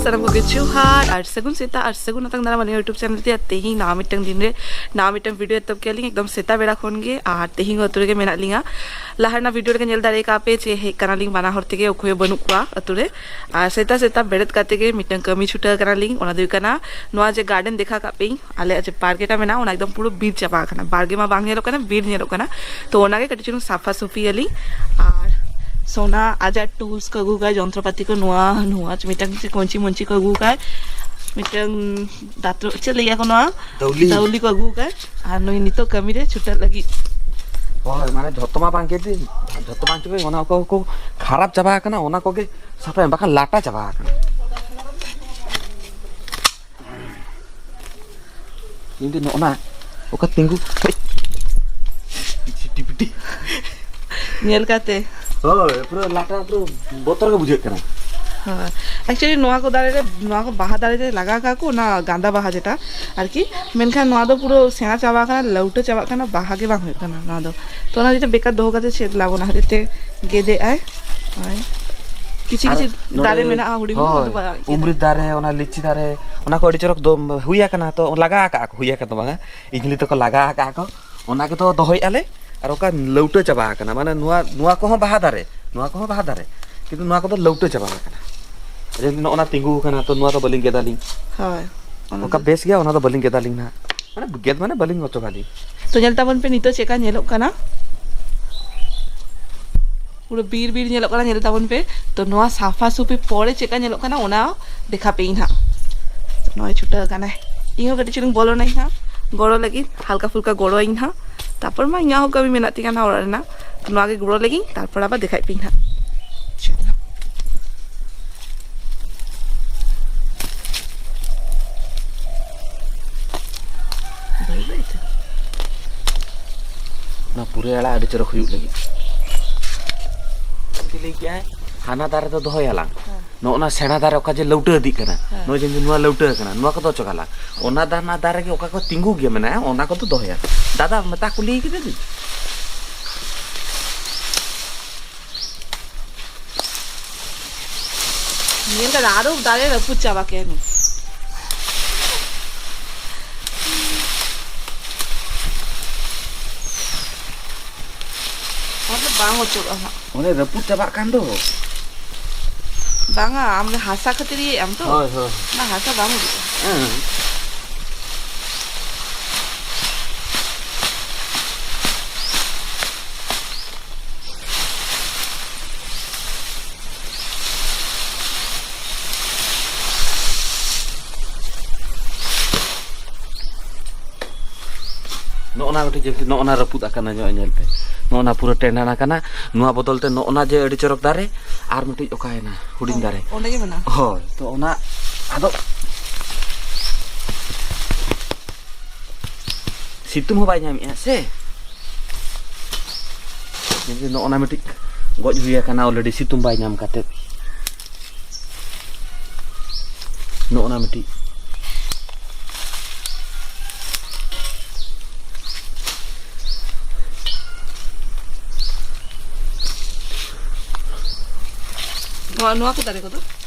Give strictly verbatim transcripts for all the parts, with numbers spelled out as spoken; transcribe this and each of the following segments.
ᱥᱟᱱᱟᱢ ᱠᱚᱜᱮ ᱡᱚᱦᱟᱨ ᱟᱨ ᱥᱟᱹᱜᱩᱱ ᱥᱮᱛᱟᱜ ᱟᱨ ᱥᱟᱹᱜᱩᱱ ᱟᱛᱟᱝ ᱫᱟᱨᱟᱢ ᱟᱹᱞᱤᱧᱟᱜ YouTube ᱪᱮᱱᱮᱞ ᱛᱮ᱾ ᱟᱨ ᱛᱮᱦᱮᱧ ᱱᱟᱣᱟ ᱢᱤᱫᱴᱟᱝ ᱫᱤᱱ ᱨᱮ ᱱᱟᱣᱟ ᱢᱤᱫᱴᱟᱝ ᱵᱷᱤᱰᱤᱭᱳ ᱮᱛᱚᱦᱚᱵ ᱠᱮᱫ ᱞᱤᱧ ᱮᱠᱫᱚᱢ ᱥᱮᱛᱟᱜ ᱵᱮᱲᱟ ᱠᱷᱚᱱ ᱜᱮ᱾ ᱟᱨ ᱛᱮᱦᱮᱧ ᱟᱹᱛᱩ ᱨᱮᱜᱮ ᱢᱮᱱᱟᱜ ᱞᱤᱧᱟ᱾ ᱞᱟᱦᱟ ᱨᱮᱱᱟᱜ ᱵᱷᱤᱰᱤᱭᱳ ᱨᱮᱜᱮ ᱧᱮᱞ ᱫᱟᱲᱮ ᱠᱟᱜ ᱯᱮ ᱡᱮ ᱦᱮᱡ ᱠᱟᱱᱟᱞᱤᱧ, ᱵᱟᱱᱟ ᱦᱚᱲ ᱛᱮᱜᱮ, ᱚᱠᱚᱭ ᱦᱚᱸ ᱵᱟᱹᱱᱩᱜ ᱠᱚᱣᱟ ᱟᱹᱛᱩ ᱨᱮ᱾ ᱟᱨ ᱥᱮᱛᱟᱜ ᱥᱮᱛᱟᱜ ᱵᱮᱨᱮᱫ ᱠᱟᱛᱮ ᱜᱮ ᱢᱤᱫᱴᱟᱝ ᱠᱟᱹᱢᱤ ᱪᱷᱩᱴᱟᱹᱣ ᱠᱟᱱᱟᱞᱤᱧ, ᱚᱱᱟ ᱫᱚ ᱦᱩᱭᱩᱜ ᱠᱟᱱᱟ ᱱᱚᱣᱟ ᱡᱮ ᱜᱟᱨᱰᱮᱱ ᱫᱮᱠᱷᱟᱣ ᱠᱟᱜ ᱯᱮ ᱟᱞᱮᱭᱟᱜ ᱡᱮ ᱯᱟᱨᱠ ᱮᱴᱟ ᱢᱮᱱᱟᱜᱼᱟ, ᱚᱱᱟ ᱮᱠᱫᱚᱢ ᱯᱩᱨᱟᱹ ᱵᱤᱨ ᱪᱟᱵᱟ ᱟᱠᱟᱱᱟ᱾ ᱵᱟᱲᱜᱮ ᱢᱟ ᱵᱟᱝ ᱧᱮᱞᱚᱜ ᱠᱟᱱᱟ, ᱵᱤᱨ ᱧᱮᱞᱚᱜ ᱠᱟᱱᱟ᱾ ᱛᱚ ᱚᱱᱟᱜᱮ ᱠᱟᱹᱴᱤᱡ ᱪᱩᱞᱩᱝ ᱥᱟᱯᱷᱟ ᱥᱩᱯᱷᱤ ᱟᱹᱞᱤᱧ᱾ ᱟᱨ ᱥᱳᱱᱟ ᱟᱡᱟᱜ ᱴᱩᱞᱥ ᱠᱚ ᱟᱹᱜᱩ ᱠᱟᱜᱼᱟ, ᱡᱚᱱᱛᱨᱚᱯᱟᱛᱤ ᱠᱚ, ᱱᱚᱣᱟ ᱱᱚᱣᱟ ᱢᱤᱫᱴᱟᱝ ᱪᱮᱫ ᱠᱚᱧᱪᱤ ᱢᱚᱧᱪᱤ ᱠᱚ ᱟᱹᱜᱩ ᱠᱟᱜᱼᱟ, ᱢᱤᱫᱴᱟᱝ ᱫᱟᱛᱨᱚᱢ ᱪᱮᱫ ᱞᱟᱹᱭᱟ ᱠᱚ ᱱᱚᱣᱟ ᱫᱟᱹᱣᱞᱤ᱾ ᱫᱟᱹᱣᱞᱤ ᱠᱚ ᱟᱹᱜᱩ ᱠᱟᱜᱼᱟ᱾ ᱟᱨ ᱱᱩᱭ ᱱᱤᱛᱚᱜ ᱠᱟᱹᱢᱤ ᱨᱮ ᱪᱷᱩᱴᱟᱹᱜ ᱞᱟᱹᱜᱤᱫ᱾ ᱦᱳᱭ, ᱢᱟᱱᱮ ᱡᱷᱚᱛᱚ ᱢᱟ ᱵᱟᱝ ᱜᱮ ᱫᱤᱱ, ᱡᱷᱚᱛᱚ ᱵᱟᱝ ᱪᱚᱵᱮ, ᱚᱱᱟ ᱠᱚ ᱠᱚ ᱠᱷᱟᱨᱟᱯ ᱪᱟᱵᱟ ᱟᱠᱟᱱᱟ, ᱚᱱᱟ ᱠᱚᱜᱮ ᱥᱟᱯᱷᱟᱭ ᱵᱟᱠᱷᱟᱱ ᱞᱟᱴᱟ ᱪᱟᱵᱟ ᱟᱠᱟᱱᱟ᱾ ᱤᱧ ᱫᱚ ᱱᱚᱜᱼᱚ ᱱᱟ ᱚᱠᱟ ᱛᱤᱸᱜᱩ, ᱦᱮᱡ, ᱴᱤᱯᱤ ᱴᱤᱯᱤ᱾ ᱧᱮᱞ ᱠᱟᱛᱮ᱾ ᱦᱳᱭ, ᱯᱩᱨᱟᱹ ᱞᱟᱴᱟ, ᱯᱩᱨᱟᱹ ᱵᱚᱛᱚᱨ ᱜᱮ ᱵᱩᱡᱷᱟᱹᱜ ᱠᱟᱱᱟ᱾ ᱦᱳᱭ, actually ᱱᱚᱣᱟ ᱠᱚ ᱫᱟᱨᱮ ᱨᱮ, ᱱᱚᱣᱟ ᱠᱚ ᱵᱟᱦᱟ ᱫᱟᱨᱮ ᱨᱮ ᱞᱟᱜᱟᱣ ᱠᱟᱜ ᱠᱚ ᱚᱱᱟ ᱜᱟᱸᱫᱟ ᱵᱟᱦᱟ ᱡᱮᱴᱟ ᱟᱨᱠᱤ, ᱢᱮᱱᱠᱷᱟᱱ ᱱᱚᱣᱟ ᱫᱚ ᱯᱩᱨᱟᱹ ᱥᱮᱬᱟ ᱪᱟᱵᱟ ᱠᱟᱱᱟ, ᱞᱟᱹᱣᱴᱟᱹ ᱪᱟᱵᱟᱜ ᱠᱟᱱᱟ, ᱵᱟᱦᱟ ᱜᱮ ᱵᱟᱝ ᱦᱩᱭᱩᱜ ᱠᱟᱱᱟ ᱱᱚᱣᱟ ᱫᱚ᱾ ᱛᱚ ᱚᱱᱟ ᱠᱷᱟᱹᱛᱤᱨ ᱛᱮ ᱵᱮᱠᱟᱨ ᱫᱚᱦᱚ ᱠᱟᱛᱮ ᱪᱮᱫ ᱞᱟᱵᱷ, ᱚᱱᱟ ᱠᱷᱟᱹᱛᱤᱨ ᱛᱮ ᱜᱮᱫᱮᱜ ᱟᱭ᱾ ᱦᱳᱭ᱾ ᱠᱤᱪᱷᱤ ᱟᱨ ᱠᱤᱪᱷᱤ ᱱᱚᱰᱮ, ᱫᱟᱨᱮ ᱢᱮᱱᱟᱜᱼᱟ ᱦᱩᱰᱤᱧ ᱦᱩᱰᱤᱧ, ᱦᱳᱭ, ᱚᱱᱟ ᱫᱚ ᱵᱟᱭ ᱜᱮᱫᱟ᱾ ᱩᱢᱨᱤᱛ ᱫᱟᱨᱮ, ᱚᱱᱟ ᱞᱤᱪᱤ ᱫᱟᱨᱮ, ᱚᱱᱟ ᱠᱚ ᱟᱹᱰᱤ ᱪᱚᱨᱚᱠ ᱫᱚ ᱦᱩᱭ ᱟᱠᱟᱱᱟ, ᱛᱚ ᱞᱟᱜᱟ ᱟᱠᱟᱜᱼᱟ ᱠᱚ, ᱦᱩᱭ ᱟᱠᱟᱱ ᱫᱚ ᱵᱟᱝᱟ, ᱤᱧ ᱦᱤᱞᱤ ᱛᱮᱠᱚ ᱞᱟᱜᱟ ᱟᱠᱟᱜᱼᱟ ᱠᱚ, ᱚᱱᱟ ᱜᱮᱛᱚ ᱫᱚᱦᱚᱭᱮᱫᱼᱟ ᱞᱮ᱾ ᱟᱨ ᱚᱠᱟ ᱞᱟᱹᱣᱴᱟᱹ ᱪᱟᱵᱟ ᱟᱠᱟᱱᱟ, ᱢᱟᱱᱮ ᱱᱚᱣᱟ, ᱱᱚᱣᱟ ᱠᱚᱦᱚᱸ ᱵᱟᱦᱟ ᱫᱟᱨᱮ, ᱱᱚᱣᱟ ᱠᱚᱦᱚᱸ ᱵᱟᱦᱟ ᱫᱟᱨᱮ, ᱠᱤᱱᱛᱩ ᱱᱚᱣᱟ ᱠᱚᱫᱚ ᱞᱟᱹᱣᱴᱟᱹ ᱪᱟᱵᱟ ᱟᱠᱟᱱᱟ᱾ ᱡᱮ ᱱᱚᱜᱼᱚ ᱱᱟ ᱛᱤᱸᱜᱩ ᱟᱠᱟᱱᱟ, ᱛᱚ ᱱᱚᱣᱟ ᱫᱚ ᱵᱟᱹᱞᱤᱧ ᱜᱮᱫᱟᱞᱤᱧ᱾ ᱦᱳᱭ, ᱚᱱᱟ ᱚᱱᱠᱟ ᱫᱚ ᱵᱮᱥ ᱜᱮᱭᱟ, ᱚᱱᱟ ᱫᱚ ᱵᱟᱹᱞᱤᱧ ᱜᱮᱫᱟᱞᱤᱧ ᱱᱟᱦᱟᱜ, ᱢᱟᱱᱮ ᱜᱮᱫ ᱢᱟᱱᱮ ᱵᱟᱹᱞᱤᱧ ᱚᱪᱚᱜᱟᱞᱤᱧ᱾ ᱛᱚ ᱧᱮᱞ ᱛᱟᱵᱚᱱ ᱯᱮ ᱱᱤᱛᱚᱜ ᱪᱮᱫᱠᱟ ᱧᱮᱞᱚᱜ ᱠᱟᱱᱟ, ᱯᱩᱨᱟᱹ ᱵᱤᱨ ᱵᱤᱨ ᱧᱮᱞᱚᱜ ᱠᱟᱱᱟ᱾ ᱧᱮᱞ ᱛᱟᱵᱚᱱ ᱯᱮ᱾ ᱛᱚ ᱱᱚᱣᱟ ᱥᱟᱯᱷᱟ ᱥᱩᱯᱷᱤ ᱯᱚᱨᱮ ᱪᱮᱫᱠᱟ ᱧᱮᱞᱚᱜ ᱠᱟᱱᱟ ᱚᱱᱟ ᱫᱮᱠᱷᱟ ᱯᱮ ᱤᱧ ᱦᱟᱸᱜ᱾ ᱱᱚᱜᱼᱚᱭ ᱪᱷᱩᱴᱟᱹᱣ ᱠᱟᱱᱟᱭ, ᱤᱧ ᱦᱚᱸ ᱠᱟᱹᱴᱤᱡ ᱪᱩᱞᱩᱝ ᱵᱚᱞᱚᱱᱟᱹᱧ ᱦᱟᱸᱜ ᱜᱚᱲᱚ ᱞᱟᱹᱜᱤᱫ, ᱦᱟᱞᱠᱟ ᱯᱷᱩᱞᱠᱟ ᱜᱚᱲᱚ ᱤᱧ ᱦᱟᱸᱜ᱾ ᱛᱟᱨᱯᱚᱨ ᱢᱟ ᱤᱧᱟᱹᱜ ᱦᱚᱸ ᱠᱟᱹᱢᱤ ᱢᱮᱱᱟᱜ ᱛᱤᱧᱟ ᱱᱟᱦᱟᱜ ᱚᱲᱟᱜ ᱨᱮᱱᱟᱜ, ᱱᱚᱣᱟ ᱜᱮ ᱜᱚᱲᱚ ᱞᱟᱹᱜᱤᱫ, ᱛᱟᱨᱯᱚᱨ ᱟᱵᱟᱨ ᱫᱮᱠᱷᱟᱭ ᱯᱮ ᱦᱟᱸᱜ᱾ ᱪᱚᱞᱚ᱾ ᱵᱟᱹᱭ ᱵᱟᱹᱭ ᱛᱮ᱾ ᱚᱱᱟ ᱯᱩᱨᱟᱹᱭ ᱟᱲᱟᱜ ᱟᱹᱰᱤ ᱪᱚᱨᱚᱠ ᱦᱩᱭᱩᱜ ᱞᱟᱹᱜᱤᱫ᱾ ᱪᱮᱫ ᱞᱟᱹᱭ ᱠᱮᱜᱼᱟᱭ? ᱦᱟᱱᱟ ᱫᱟᱨᱮ ᱫᱚ ᱫᱚᱦᱚᱭᱟᱞᱟᱝ᱾ ᱦᱮᱸ᱾ ᱱᱚᱜᱼᱚ ᱱᱟ ᱥᱮᱬᱟ ᱫᱟᱨᱮ ᱚᱠᱟ ᱡᱮ ᱞᱟᱹᱣᱴᱟᱹ ᱤᱫᱤᱜ ᱠᱟᱱᱟ, ᱦᱮᱸ᱾ ᱱᱚᱜᱼᱚᱭ ᱡᱮ ᱱᱚᱣᱟ ᱞᱟᱹᱣᱴᱟᱹ ᱠᱟᱱᱟ, ᱱᱚᱣᱟ ᱠᱚᱫᱚ ᱚᱪᱚᱜᱟᱞᱟᱝ᱾ ᱚᱱᱟ ᱫᱟᱨᱮ, ᱚᱱᱟ ᱫᱟᱨᱮ ᱜᱮ ᱚᱠᱟ ᱠᱚ ᱛᱤᱸᱜᱩ ᱜᱮ ᱢᱮᱱᱟᱜᱼᱟ, ᱚᱱᱟ ᱠᱚᱫᱚ ᱫᱚᱦᱚᱭᱟ᱾ ᱫᱟᱫᱟ, ᱢᱮᱛᱟ ᱠᱩᱞᱤ ᱠᱮᱫᱮ ᱫᱚᱧ᱾ ᱧᱮᱞ ᱠᱟᱫᱟ, ᱟᱨᱚ ᱫᱟᱨᱮ ᱨᱟᱹᱯᱩᱫ ᱪᱟᱵᱟ ᱠᱮᱫ ᱱᱩᱭ᱾ ᱚᱱᱟ ᱫᱚ ᱵᱟᱝ ᱚᱪᱚᱜᱚᱜᱼᱟ ᱦᱟᱸᱜ᱾ ᱚᱱᱮ ᱨᱟᱹᱯᱩᱫ ᱪᱟᱵᱟᱜ ᱠᱟᱱ ᱫᱚ᱾ ᱵᱟᱝᱟ, ᱟᱢ ᱫᱚ ᱦᱟᱥᱟ ᱠᱷᱟᱹᱛᱤᱨ ᱤᱭᱟᱹᱭᱮᱫ ᱟᱢ ᱛᱚ? ᱦᱳᱭ, ᱦᱳᱭ᱾ ᱚᱱᱟ ᱦᱟᱥᱟ ᱵᱟᱝ ᱦᱤᱡᱩᱜᱼᱟ᱾ ᱦᱮᱸ᱾ ᱱᱚᱜᱼᱚ ᱱᱟ ᱢᱤᱫᱴᱤᱡ ᱡᱮᱢᱛᱤ ᱱᱚᱜᱼᱚ ᱱᱟ ᱨᱟᱹᱯᱩᱫ ᱟᱠᱟᱱᱟ, ᱧᱚᱜ ᱧᱮᱞ ᱯᱮ᱾ ᱱᱚᱜᱼᱚ ᱱᱟ ᱯᱩᱨᱟᱹ ᱴᱮᱸᱰᱟᱱ ᱟᱠᱟᱱᱟ᱾ ᱱᱚᱣᱟ ᱵᱚᱫᱚᱞ ᱛᱮ ᱱᱚᱜᱼᱚ ᱱᱟ ᱡᱮ ᱟᱹᱰᱤ ᱪᱚᱨᱚᱠ ᱫᱟᱨᱮ, ᱟᱨ ᱢᱤᱫᱴᱤᱡ ᱚᱠᱟᱭᱮᱱᱟ? ᱦᱩᱰᱤᱧ ᱫᱟᱨᱮ᱾ ᱚᱸᱰᱮ ᱜᱮ ᱢᱮᱱᱟᱜᱼᱟ᱾ ᱦᱳᱭ, ᱛᱚ ᱚᱱᱟ ᱟᱫᱚ ᱥᱤᱛᱩᱝ ᱦᱚᱸ ᱵᱟᱭ ᱧᱟᱢᱮᱜᱼᱟ ᱥᱮ᱾ ᱡᱮᱢᱛᱤ ᱱᱚᱜᱼᱚ ᱱᱟ ᱢᱤᱫᱴᱤᱡ ᱜᱚᱡ ᱦᱩᱭ ᱟᱠᱟᱱᱟ already, ᱥᱤᱛᱩᱝ ᱵᱟᱭ ᱧᱟᱢ ᱠᱟᱛᱮᱫ᱾ ᱱᱚᱜᱼᱚ ᱱᱟ ᱢᱤᱫᱴᱤᱡ᱾ ᱱᱚᱣᱟ, ᱱᱚᱣᱟ ᱠᱚ ᱫᱟᱨᱮ ᱠᱚᱫᱚ?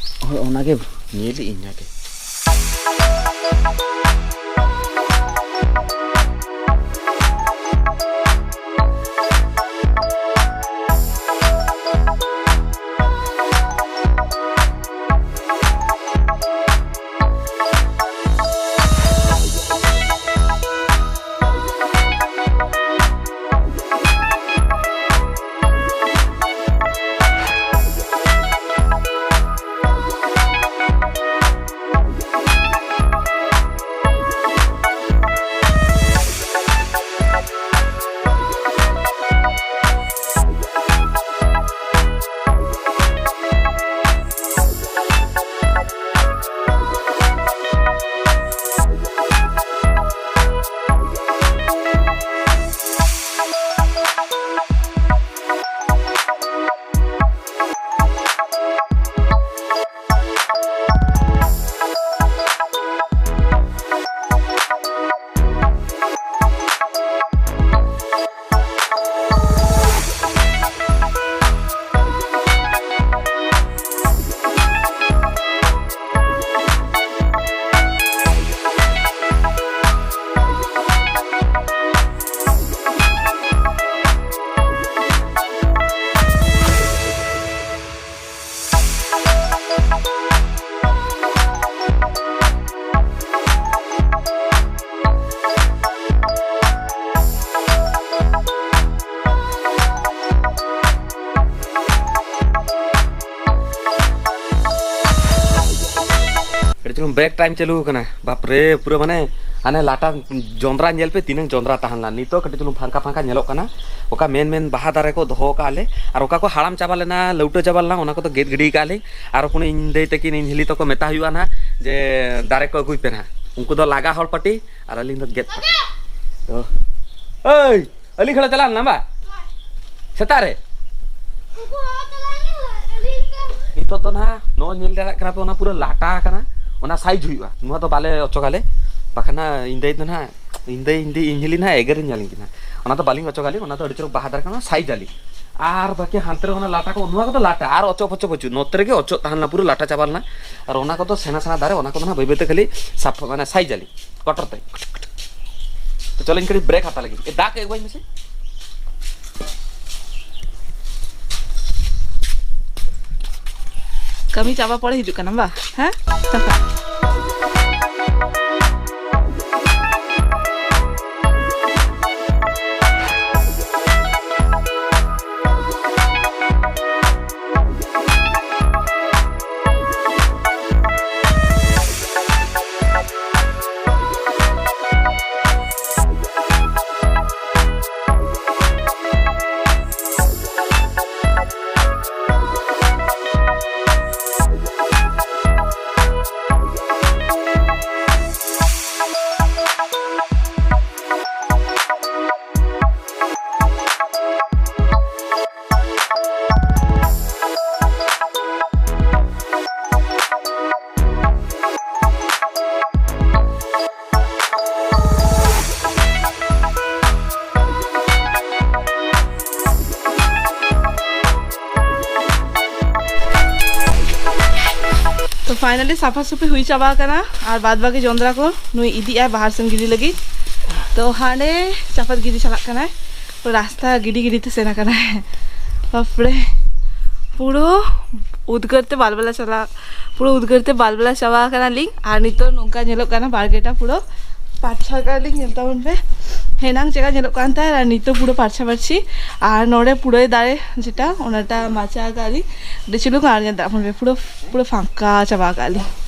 ᱦᱳᱭ, ᱚᱱᱟᱜᱮ ᱧᱮᱞᱮᱫ ᱟᱹᱧ ᱟᱜᱮ᱾ ᱪᱩᱞᱩᱝ ᱵᱨᱮᱠ ᱴᱟᱭᱤᱢ ᱪᱟᱹᱞᱩ ᱟᱠᱟᱱᱟ᱾ ᱵᱟᱯᱨᱮ, ᱯᱩᱨᱟᱹ ᱢᱟᱱᱮ ᱦᱟᱱᱮ ᱞᱟᱴᱟ ᱡᱚᱸᱫᱽᱨᱟ ᱧᱮᱞ ᱯᱮ, ᱛᱤᱱᱟᱹᱝ ᱡᱚᱸᱫᱽᱨᱟ ᱛᱟᱦᱮᱸ ᱞᱮᱱᱟ᱾ ᱱᱤᱛᱚᱜ ᱠᱟᱹᱴᱤᱡ ᱪᱩᱞᱩᱝ ᱯᱷᱟᱸᱠᱟ ᱯᱷᱟᱸᱠᱟ ᱧᱮᱞᱚᱜ ᱠᱟᱱᱟ᱾ ᱚᱠᱟ ᱢᱮᱱ ᱢᱮᱱ ᱵᱟᱦᱟ ᱫᱟᱨᱮ ᱠᱚ ᱫᱚᱦᱚ ᱟᱠᱟᱫ ᱞᱮ, ᱟᱨ ᱚᱠᱟ ᱠᱚ ᱦᱟᱲᱟᱢ ᱪᱟᱵᱟ ᱞᱮᱱᱟ, ᱞᱟᱹᱣᱴᱟᱹ ᱪᱟᱵᱟ ᱞᱮᱱᱟ, ᱚᱱᱟ ᱠᱚᱫᱚ ᱜᱮᱫ ᱜᱤᱰᱤ ᱟᱠᱟᱫ ᱞᱤᱧ᱾ ᱟᱨ ᱦᱚᱯᱚᱱ ᱤᱧ ᱫᱟᱹᱭ ᱛᱟᱹᱠᱤᱱ, ᱤᱧ ᱦᱤᱞᱤ ᱛᱟᱠᱚ ᱢᱮᱛᱟ ᱦᱩᱭᱩᱜᱼᱟ ᱱᱟᱦᱟᱜ ᱡᱮ ᱫᱟᱨᱮ ᱠᱚ ᱟᱹᱜᱩᱭ ᱯᱮ ᱱᱟᱦᱟᱜ᱾ ᱩᱱᱠᱩ ᱫᱚ ᱞᱟᱜᱟ ᱦᱚᱲ ᱯᱟᱹᱴᱤ ᱟᱨ ᱟᱹᱞᱤᱧ ᱫᱚ ᱜᱮᱫ ᱯᱟᱹᱴᱤ᱾ ᱛᱚ, ᱟᱹᱞᱤᱧ ᱠᱷᱚᱱ ᱪᱟᱞᱟᱣ ᱞᱮᱱᱟ ᱵᱟ? ᱥᱮᱛᱟᱜ ᱨᱮ? ᱱᱤᱛᱚᱜ ᱫᱚ ᱱᱟᱦᱟᱜ ᱱᱚᱜᱼᱚᱭ ᱧᱮᱞ ᱫᱟᱲᱮᱭᱟᱜ ᱠᱟᱱᱟ ᱯᱮ, ᱚᱱᱟ ᱯᱩᱨᱟᱹ ᱞᱟᱴᱟ ᱟᱠᱟᱱᱟ, ᱚᱱᱟ ᱥᱟᱭᱤᱡᱽ ᱦᱩᱭᱩᱜᱼᱟ᱾ ᱱᱚᱣᱟ ᱫᱚ ᱵᱟᱞᱮ ᱚᱪᱚᱜᱟᱞᱮ, ᱵᱟᱠᱷᱟᱱ ᱱᱟᱦᱟᱜ ᱤᱧ ᱫᱟᱹᱭ ᱫᱚ ᱱᱟᱦᱟᱜ, ᱤᱧ ᱫᱟᱹᱭ, ᱤᱧ ᱫᱟᱹᱭ, ᱤᱧ ᱦᱤᱞᱤ ᱱᱟᱦᱟᱜ ᱮᱜᱮᱨᱤᱧ ᱧᱟᱞᱤᱧ ᱠᱟᱱᱟ᱾ ᱚᱱᱟ ᱫᱚ ᱵᱟᱹᱞᱤᱧ ᱚᱪᱚᱜᱟᱞᱤᱧ, ᱚᱱᱟ ᱫᱚ ᱟᱹᱰᱤ ᱪᱚᱨᱚᱠ ᱵᱟᱦᱟ ᱫᱟᱨᱮ ᱠᱟᱱᱟ, ᱥᱟᱭᱤᱡᱽ ᱟᱞᱤᱧ᱾ ᱟᱨ ᱵᱟᱠᱤ ᱦᱟᱱᱛᱮ ᱨᱮ ᱚᱱᱟ ᱞᱟᱴᱟ ᱠᱚ, ᱱᱚᱣᱟ ᱠᱚᱫᱚ ᱞᱟᱴᱟ, ᱟᱨ ᱚᱪᱚᱜ ᱯᱷᱚᱪᱚᱜ ᱵᱟᱹᱪᱩᱜ, ᱱᱚᱛᱮ ᱨᱮᱜᱮ ᱚᱪᱚᱜ ᱛᱟᱦᱮᱸ ᱞᱮᱱᱟ, ᱯᱩᱨᱟᱹ ᱞᱟᱴᱟ ᱪᱟᱵᱟ ᱞᱮᱱᱟ᱾ ᱟᱨ ᱚᱱᱟ ᱠᱚᱫᱚ ᱥᱮᱬᱟ ᱥᱮᱬᱟ ᱫᱟᱨᱮ, ᱚᱱᱟ ᱠᱚᱫᱚ ᱱᱟᱦᱟᱜ ᱵᱟᱹᱭ ᱵᱟᱹᱭ ᱛᱮ ᱠᱷᱟᱹᱞᱤ ᱥᱟᱯᱷᱟ, ᱢᱟᱱᱮ ᱥᱟᱭᱤᱡᱽ ᱟᱞᱤᱧ᱾ ᱠᱚᱴᱚᱨ ᱛᱮ᱾ ᱛᱚ ᱪᱚᱞᱚ, ᱤᱧ ᱠᱟᱹᱴᱤᱡ ᱵᱨᱮᱠ ᱦᱟᱛᱟᱣ ᱞᱟᱹᱜᱤᱫ᱾ ᱮ, ᱫᱟᱜ ᱠᱚ ᱟᱹᱜᱩᱣᱟᱹᱧ ᱢᱮᱥᱮ᱾ ᱠᱟᱹᱢᱤ ᱪᱟᱵᱟ ᱯᱚᱨᱮ ᱦᱤᱡᱩᱜ ᱠᱟᱱᱟᱢ ᱵᱟ? ᱦᱮᱸ? ᱛᱚ finally ᱥᱟᱯᱷᱟ ᱥᱩᱯᱷᱤ ᱦᱩᱭ ᱪᱟᱵᱟ ᱟᱠᱟᱱᱟ, ᱟᱨ ᱵᱟᱫ ᱵᱟᱹᱠᱤ ᱡᱚᱸᱫᱽᱨᱟ ᱠᱚ ᱱᱩᱭ ᱤᱫᱤᱜᱼᱟᱭ ᱵᱟᱦᱟᱨ ᱥᱮᱱ ᱜᱤᱰᱤ ᱞᱟᱹᱜᱤᱫ᱾ ᱛᱚ ᱦᱟᱸᱰᱮ ᱪᱟᱯᱟᱫ ᱜᱤᱰᱤ ᱪᱟᱞᱟᱜ ᱠᱟᱱᱟᱭ, ᱨᱟᱥᱛᱟ ᱜᱤᱰᱤ ᱜᱤᱰᱤ ᱛᱮ ᱥᱮᱱ ᱟᱠᱟᱱᱟᱭ᱾ ᱵᱟᱯᱨᱮ, ᱯᱩᱨᱟᱹ ᱩᱫᱽᱜᱟᱹᱨ ᱛᱮ ᱵᱟᱞᱵᱟᱞᱟ ᱪᱟᱞᱟᱜ, ᱯᱩᱨᱟᱹ ᱩᱫᱽᱜᱟᱹᱨ ᱛᱮ ᱵᱟᱞᱵᱟᱞᱟ ᱪᱟᱵᱟ ᱟᱠᱟᱱᱟᱞᱤᱧ᱾ ᱟᱨ ᱱᱤᱛᱚᱜ ᱱᱚᱝᱠᱟ ᱧᱮᱞᱚᱜ ᱠᱟᱱᱟ ᱵᱟᱨ ᱜᱮᱴᱟ ᱯᱩᱨᱟᱹ ᱯᱟᱨᱪᱷᱟ ᱠᱟᱜ ᱞᱤᱧ, ᱧᱮᱞ ᱛᱟᱵᱚᱱ ᱯᱮ᱾ ᱦᱮᱱᱟᱝ ᱪᱮᱠᱟ ᱧᱮᱞᱚᱜ ᱠᱟᱱ ᱛᱟᱦᱮᱸᱫ, ᱟᱨ ᱱᱤᱛᱚᱜ ᱯᱩᱨᱟᱹ ᱯᱟᱨᱪᱷᱟ ᱯᱟᱨᱪᱷᱤ᱾ ᱟᱨ ᱱᱚᱰᱮ ᱯᱩᱨᱟᱹᱭ ᱫᱟᱨᱮ ᱡᱮᱴᱟ, ᱚᱱᱟᱴᱟ ᱢᱟᱪᱟ ᱠᱟᱜ ᱞᱤᱧ ᱟᱹᱰᱤ ᱪᱩᱞᱩᱝ, ᱟᱨ ᱧᱮᱞ ᱛᱟᱵᱚᱱ ᱯᱮ ᱯᱩᱨᱟᱹ, ᱯᱩᱨᱟᱹ ᱯᱷᱟᱸᱠᱟ ᱪᱟᱵᱟ ᱠᱟᱜ ᱞᱤᱧ᱾